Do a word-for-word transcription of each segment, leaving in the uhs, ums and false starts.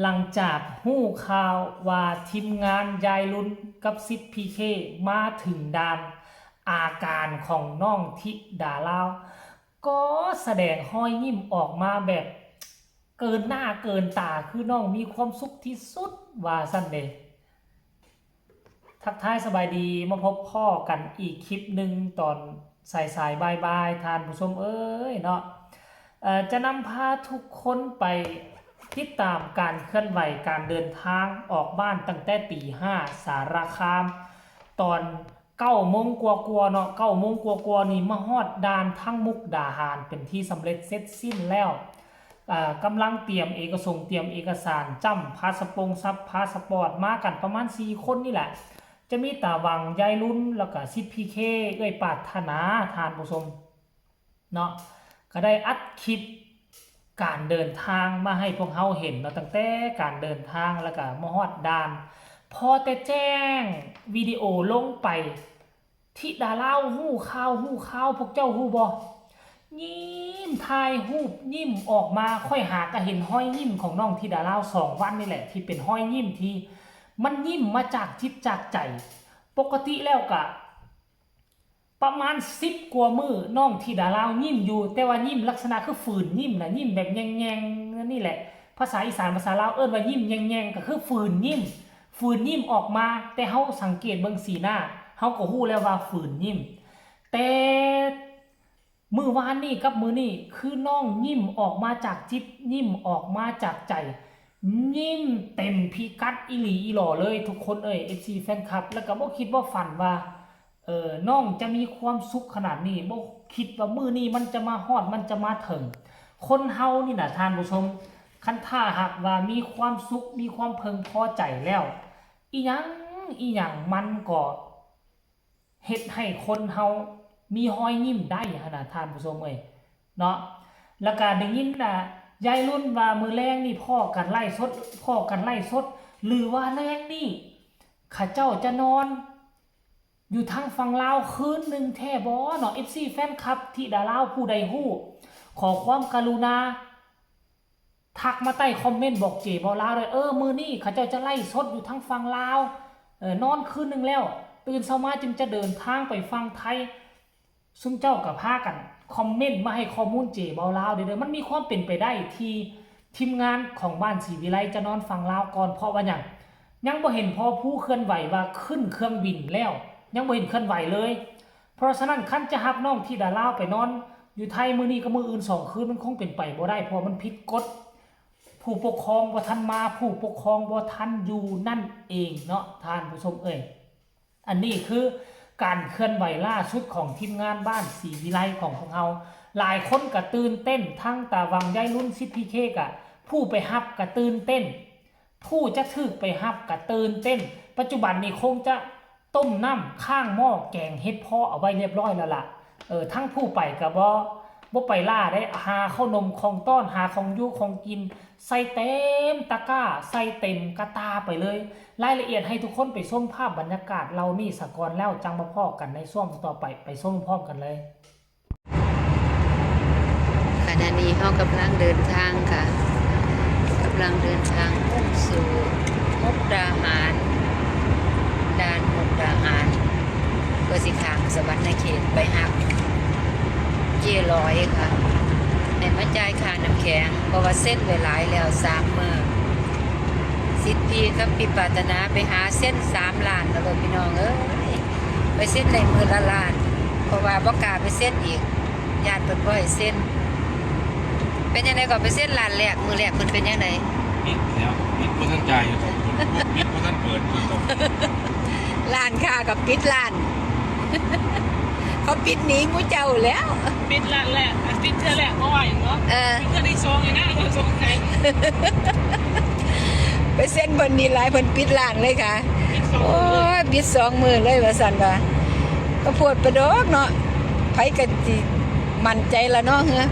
หลังจากฮู้ข่าวว่าทีมงานยายลุนกับสิทธิ์พีเคมาถึงด่าน อาการของน้องธิดาลาวก็แสดงฮอยยิ้มออกมาแบบเกินหน้าเกินตา คือน้องมีความสุขที่สุดว่าซั่นเด้ ทักทายสบายดี มาพบพ้อกันอีกคลิปหนึ่งตอนสายๆ บ่ายๆ ท่านผู้ชมเอ้ยเนาะ เอ่อ จะนำพาทุกคนไปติดตามการเคลื่อนไหวการเดินทางออกบ้านตั้งแต่ตีห้า สารคาม ตอนเก้าโมงกว่าๆ เนาะ เก้าโมงกว่าๆ นี่มาฮอดด่านทางมุกดาหารเป็นที่สำเร็จเสร็จสิ้นแล้ว อ่ากำลังเตรียมเอกสงเตรียมเอกสารจ้ำพาสปงซับพาสปอร์ตมากันประมาณสี่คนนี่แหละ จะมีตาหวัง ยายลุน แล้วก็สิทธิ์พีเค เอื้อยปรารถนา ท่านผู้ชมเนาะ ก็ได้อัดคลิปการเดินทางมาให้พวกเฮาเห็นเนาะ ตั้งแต่การเดินทางแล้วก็มาฮอดด่าน พอแต่แจ้งวิดีโอลงไป ธิดาลาวฮู้ข่าวฮู้ข่าว พวกเจ้าฮู้บ่ ยิ้มถ่ายรูปยิ้มออกมา ข้อยหากะเห็นฮอยยิ้มของน้องธิดาลาวสองวันนี่แหละ ที่เป็นฮอยยิ้มที่มันยิ้มมาจากจิตจากใจ ปกติแล้วกะ ประมาณสิบกว่ามื้อน้องธิดาลาวยิ้มอยู่ แต่ว่ายิ้มลักษณะคือฝืนยิ้มนะ ยิ้มแบบแยงๆ นี่แหละ ภาษาอีสานภาษาลาวเอิ้นว่ายิ้มแยงๆ ก็คือฝืนยิ้ม ฝืนยิ้มออกมา แต่เฮาสังเกตเบิ่งสีหน้า เฮาก็ฮู้แล้วว่าฝืนยิ้ม แต่มื้อวานนี้กับมื้อนี้คือน้องยิ้มออกมาจากจิต ยิ้มออกมาจากใจ ยิ้มเต็มพิกัดอีหลีอีหล่อเลยทุกคนเอ้ย เอฟซี แฟนคลับ แล้วก็บ่คิดบ่ฝันว่า เออ น้องจะมีความสุขขนาดนี้ บ่คิดว่ามื้อนี้มันจะมาฮอด มันจะมาถึง คนเฮานี่นะท่านผู้ชม คันถ้าหากว่ามีความสุข มีความเพึงพอใจแล้ว อีหยัง อีหยังมันก็เฮ็ดให้คนเฮามีฮอยยิ้มได้หั้นนะท่านผู้ชมเอ้ย เนาะ แล้วก็ได้ยินนะ ยายลุนว่ามื้อแลงนี่พ้อกันไลฟ์สด พ้อกันไลฟ์สด หรือว่าแลงนี่ เขาเจ้าจะนอน อยู่ทางฝั่งลาวคืนหนึ่งแท้บ่เนาะ เอฟซี แฟนคลับ ธิดาลาวผู้ใดฮู้ ขอความกรุณา ทักมาใต้คอมเมนต์บอกเจบ่าวลาวเลย เออ มื้อนี้เขาเจ้าจะไลฟ์สดอยู่ทางฝั่งลาว เออ นอนคืนหนึ่งแล้ว ตื่นเช้ามาจึงจะเดินทางไปฝั่งไทย ซุมเจ้าก็พากันคอมเมนต์มาให้ข้อมูลเจบ่าวลาวเด้อ มันมีความเป็นไปได้ที่ทีมงานของบ้านศรีวิไลจะนอนฝั่งลาวก่อน เพราะว่าหยัง ยังบ่เห็นพ่อผู้เคลื่อนไหวว่าขึ้นเครื่องบินแล้ว ยังบ่เห็นเคลื่อนไหวเลย เพราะฉะนั้นคันจะรับน้องธิดาลาวไปนอนอยู่ไทยมื้อนี้กับมื้ออื่นสองคืน มันคงเป็นไปบ่ได้ เพราะมันผิดกฎ ผู้ปกครองบ่ทันมา ผู้ปกครองบ่ทันอยู่นั่นเองเนาะ ท่านผู้ชมเอ้ย อันนี้คือการเคลื่อนไหวล่าสุดของทีมงานบ้านศรีวิไลของพวกเรา หลายคนก็ตื่นเต้น ทั้งตาหวัง ยายลุน สิทธิ์พีเค กะ ผู้ไปฮับก็ตื่นเต้น ผู้จะถูกไปฮับก็ตื่นเต้น ปัจจุบันนี้คงจะต้มน้ำข้างหม้อแกงเห็ดเผาะเอาไว้เรียบร้อยแล้วล่ะ เออ ทั้งผู้ไปก็บ่ บ่ไปล่าได้ หาข้าวนมของต้อน หาของอยู่ของกิน ใส่เต็มตะกร้า ใส่เต็มกะตาไปเลย รายละเอียดให้ทุกคนไปชมภาพบรรยากาศเหล่านี้ซะก่อน แล้วจั่งมาพ้อกันในช่วงต่อไป ไปชมพร้อมกันเลย ขณะนี้เฮากำลังเดินทางค่ะ กำลังเดินทางมุ่งสู่มุกดาหาร ด่านมุกดาหาร เพื่อสิข้ามสะหวันนะเขตไปฮับเจ๊ร้อยค่ะ ให้มาจ่ายค่าน้ำแข็ง เพราะว่าเซ็นไว้หลายแล้วสามมื้อ สิทธิ์พีกับพี่ปรารถนาไปหาเซ็นสามล้านแล้วเด้อพี่น้องเอ้ย ไปเซ็นได้มื้อละล้าน เพราะว่าบ่กล้าไปเซ็นอีก ย้านเพิ่นบ่ให้เซ็น เป็นจั่งใดก็ไปเซ็นล้านแรก มื้อแรกเพิ่นเป็นจั่งใด ปิดแล้ว ปิดบ่ทันจ่ายอยู่สองคน ปิดบ่ทันเปิดอยู่สองคน ร้านค้าก็ปิดร้าน เขาปิดหนีหมู่เจ้าแล้ว ปิดร้านแรก ปิดเทื่อแรกบ่ไหวเนาะ เออ ปิดเทื่อที่สองนี่นะ สงสัย ไปเซ็นเพิ่นนี่หลาย เพิ่นปิดร้านเลยค่ะ ปิดสองมื้อ โอ้ย ปิดสองมื้อเลยว่าซั่นว่า ก็โพดไปดอกเนาะ ไผก็สิมั่นใจละเนาะ เฮ้อ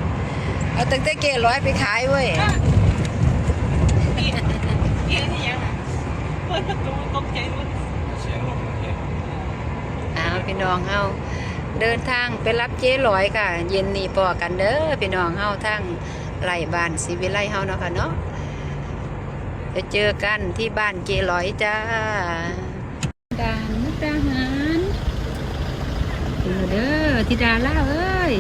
เอาตั้งแต่เจ๊ร้อยไปขายเว้ย เสียงอีหยังอะ เปิดประตูตกใจหมด เสียงลมนะเจ๊ อ้าว พี่น้องเฮา เดินทางไปรับเจ๊ร้อยค่ะ เย็นนี้พ้อกันเด้อ พี่น้องเฮาทางไร่บ้านศรีวิไลเฮาเนาะค่ะเนาะ ไป ไปเจอกันที่บ้านเกลอยจ้า ด่านมุกดาหาร ถึงแล้วเด้อ ธิดาลาวเอ้ย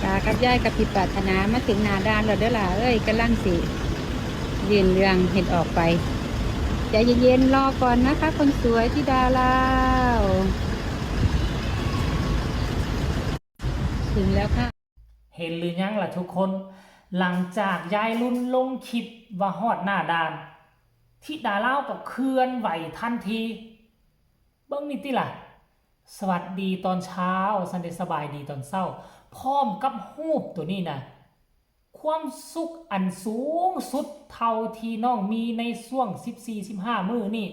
ตากับยายกับพี่ปรารถนามาถึงหน้าด่านแล้วเด้อล่ะเอ้ย กำลังสิยื่นเรื่องเฮ็ดออกไป ใจเย็นๆ รอก่อนนะคะ คนสวย ธิดาลาว ถึงแล้วค่ะ เห็นหรือยังล่ะทุกคน หลังจากยายรุ่นลงคลิปว่าฮอดหน้าด่าน ธิดาลาวก็เคลื่อนไหวทันที เบิ่งนี่ติล่ะ สวัสดีตอนเช้า ซันเดย์ สบายดีตอนเช้า พร้อมกับรูปตัวนี้นะ ความสุขอันสูงสุดเท่าที่น้องมีในช่วงสิบสี่ สิบห้า มื้อนี่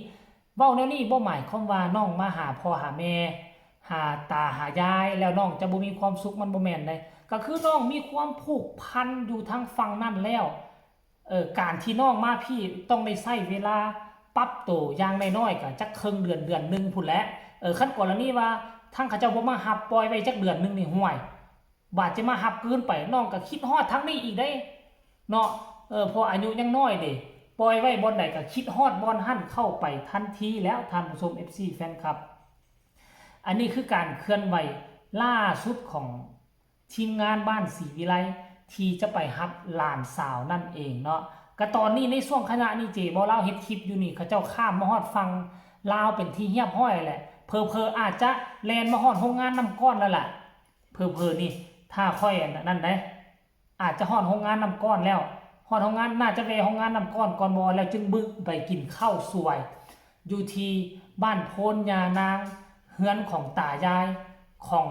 เว้าแนวนี้บ่หมายความว่าน้องมาหาพ่อหาแม่ หาตาหายาย แล้วน้องจะบ่มีความสุข มันบ่แม่นเด้ ก็คือน้องมีความผูกพันอยู่ทางฝั่งนั้นแล้ว เออ การที่น้องมาพี้ต้องได้ใช้เวลาปรับตัวอย่างน้อยๆ ก็จักเคิ่งเดือน เดือนหนึ่งพู้นแหละ เออ คันกรณีว่าทางเขาเจ้าบ่มารับ ปล่อยไว้จักเดือนหนึ่งนี่ ห่วย บาดจะมารับคืนไป น้องก็คิดฮอดทางนี้อีกเด้ เนาะ เออ เพราะอายุยังน้อยเด้ ปล่อยไว้บ่อนใดก็คิดฮอดบ่อนหั่นเข้าไปทันทีแล้ว ท่านผู้ชม เอฟซี แฟนคลับ อันนี้คือการเคลื่อนไหวล่าสุดของทีมงานบ้านศรีวิไล ที่จะไปรับหลานสาวนั่นเองเนาะ ก็ตอนนี้ในช่วงขณะนี้เจบ่าวลาวเฮ็ดคลิปอยู่นี่ เขาเจ้าข้ามมาฮอดฝั่งลาวเป็นที่เรียบร้อยแหละ เผลอๆ อาจจะแล่นมาฮอดโรงงานน้ำก้อนแล้วล่ะ เผลอๆ นี่ ถ้าข้อยอันนั้นเด้ อาจจะฮอดโรงงานน้ำก้อนแล้ว ฮอดโรงงาน น่าจะแวะโรงงานน้ำก้อนก่อนบ่ แล้วจึงบึกไปกินข้าวสวย อยู่ที่บ้านโพนยานาง เฮือนของตายายของ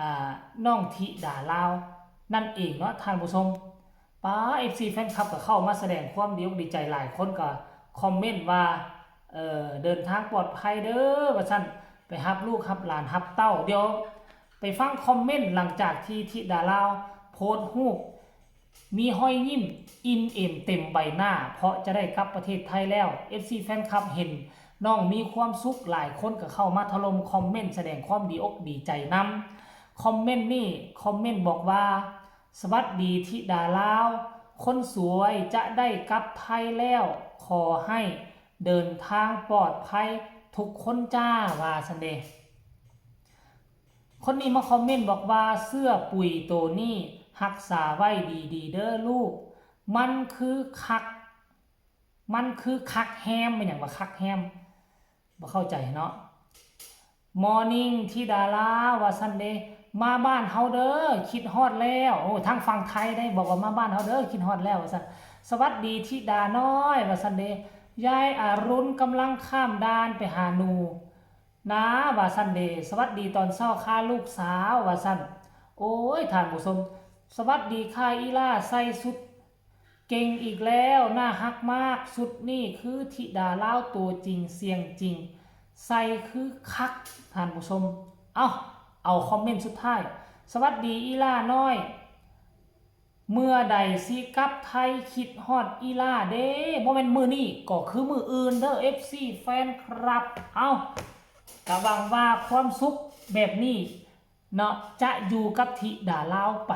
อ่า น้องธิดาลาวนั่นเองเนาะ ท่านผู้ชม ป้า เอฟซี แฟนคลับก็เข้ามาแสดงความดีอกดีใจ หลายคนก็คอมเมนต์ว่า เอ่อ เดินทางปลอดภัยเด้อ ว่าซั่น ไปรับลูกรับหลานรับเต้า เดี๋ยวไปฟังคอมเมนต์หลังจากที่ธิดาลาวโพสต์รูป มีฮอยยิ้มอิ่มเอมเต็มใบหน้า เพราะจะได้กลับประเทศไทยแล้ว เอฟซี แฟนคลับเห็นน้องมีความสุข หลายคนก็เข้ามาถล่มคอมเมนต์แสดงความดีอกดีใจนำ คอมเมนต์นี่ คอมเมนต์บอกว่า สวัสดีธิดาลาว คนสวยจะได้กลับไทยแล้ว ขอให้เดินทางปลอดภัยทุกคนจ้า ว่าซั่นเด้ คนนี้มาคอมเมนต์บอกว่าเสื้อปุ๋ยตัวนี้รักษาไว้ดีๆ เด้อลูก มันคือคัก มันคือคักแฮม แม่นหยังว่าคักแฮม บ่เข้าใจเนาะ Morning ธิดาลาว ว่าซั่นเด้ มาบ้านเฮาเด้อ คิดฮอดแล้ว โอ้ ทางฝั่งไทยได้บอกว่ามาบ้านเฮาเด้อ คิดฮอดแล้ว ว่าซั่น สวัสดีธิดาน้อย ว่าซั่นเด้ ยายอรุณกำลังข้ามด่านไปหาหนู นะ ว่าซั่นเด้ สวัสดีตอนเช้าค่ะลูกสาว ว่าซั่น โอ้ย ท่านผู้ชม สวัสดีค่ะอีหล่า ใส่ชุดเก่งอีกแล้ว น่าฮักมาก ชุดนี้คือธิดาลาวตัวจริงเสียงจริง ใส่คือคัก ท่านผู้ชม เอ้า เอาคอมเมนต์สุดท้าย สวัสดีอีหล่าน้อย เมื่อใดสิกลับไทย คิดฮอดอีหล่าเด้ บ่แม่นมื้อนี้ก็คือมื้ออื่นเด้อ เอฟซี แฟนคลับ เอ้า ก็หวังว่าความสุขแบบนี้เนาะ จะอยู่กับธิดาลาวไป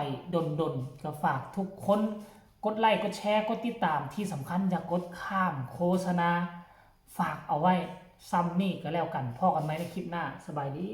ดนๆ ก็ฝากทุกคนกดไลค์ กดแชร์ กดติดตาม ที่สำคัญอย่ากดข้ามโฆษณา ฝากเอาไว้ส่ำนี้ก็แล้วกัน พ้อกันใหม่ในคลิปหน้า สบายดี